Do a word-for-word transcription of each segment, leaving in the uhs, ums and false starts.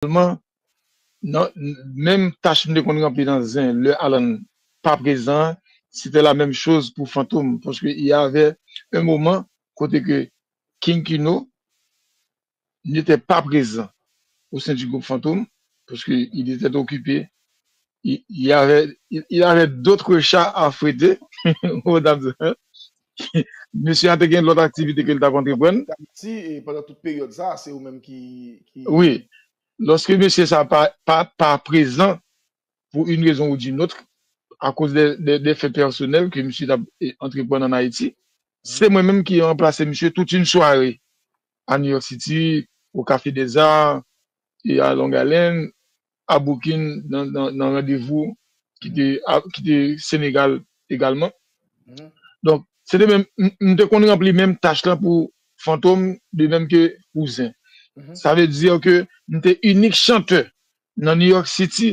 Sèlman, nan, menm tach m te konn ranpli nan zen, lè Alan pa prezan, c'était la même chose pour Fantom, parce que il y avait un moment côté que King Kino n'était pas présent au sein du groupe Fantom, parce que il était occupé, il, il avait, il, il avait d'autres chats à fouetter. Mesye a te gen lòt aktivite ke l t ap antreprann. Ayiti, e pandan tout peryòd sa, se ou menm ki, ki... Wi. Lòske mesye sa pa, pa, pa prezan pou une raison ou d'une autre, akoz de, de, de fè pèsonèl ke misye t ap, e, antreprann ann Ayiti, se mwen menm ki ranplase misye toute une soirée à New York City, au Café des Arts, e a Long Island, a Brooklyn, nan, nan, nan randevou ki te, a, ki te Senegal egalman. Donk, se te menm, m, m te konn ranpli menm tach lan pou Fantom, de menm ke pou Zen. Sa vle di ke m te inik chantè nan New York City,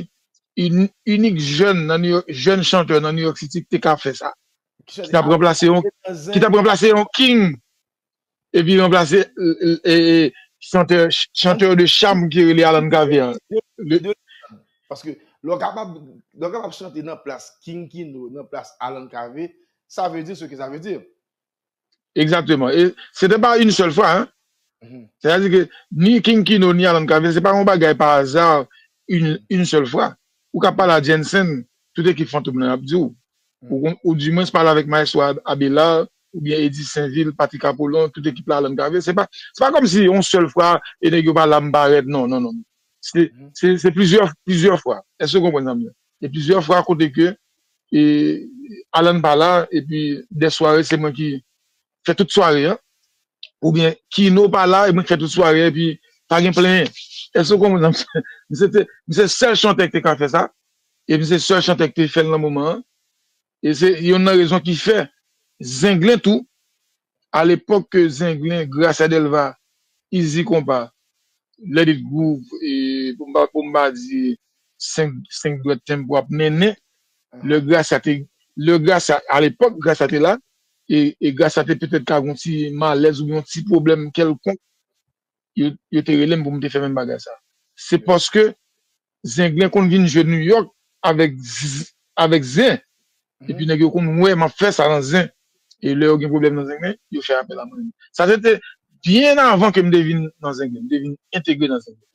in, inik jèn nan New York, jèn chantè nan New York City ki te ka fè sa. Ki t ap ranplase yon, ki t ap ranplase yon King, epi ranplase, e, e, e, chantè, chantè de cham ki rele Alan Cavé an. Paske lè w kapab, lè w kapab chante nan plas King Kino, nan plas Alan Cavé, sa vle di ce que ça veut dire. Exactement. Et c'était pas une seule fois, hein. C'est-à-dire que ni King Kino, ni Alan Cavé, se pa yon bagay pa aza, une, une seule fois. Ou ka pale a Jensen, tout ekip Fantom nan ap di w. Ou, ou di mwens pale avèk Maestro Ab-, Abelard, oubyen Eddy Sainvil, Patrick Apollon, tout ekip la Alan Cavé. Se pa, se pa kòmsi yon sèl fwa, e nèg yo pa la m parèt. Non, non, non. Se, se, se plizyè, plizyè fwa. Èske w konprann sa m di? E plizyè fwa kote ke, e, Alan pa la, epi de sware, se mwen ki fè tout sware an. Oubyen Kino pa la, e mwen ki fè tout sware, epi pa gen plenyen. Èske w konprann sa m di? M se te, m se sèl chantè ki te ka fè sa. E m se sèl chantè ki te fè l nan moman an. E se youn nan rezon ki fè Zenglen tou, a lepòk ke Zenglen, Gracia Delva, Easy Kompa, Let It Groove, e pou m pa, pou m pa di senk, senk dwèt tempo ap mennen, lè Gracia te, lè Gracia, a lepòk, Gracia te la, e, e Gracia te petèt ka gen yon ti malèz oubyen yon ti pwoblèm kèlkonk, yo, yo te rele m pou m te fè menm bagay sa. Se paske Zenglen konn vin jwe New York avèk z-, avèk Zen. Epi nèg yo konn wè m ap fè sa nan Zen. E lè yo gen pwoblèm nan Zenglen, yo fè apèl a mwen. Sa se te byen avan ke m te vin nan Zenglen, m te vin entegre nan Zenglen.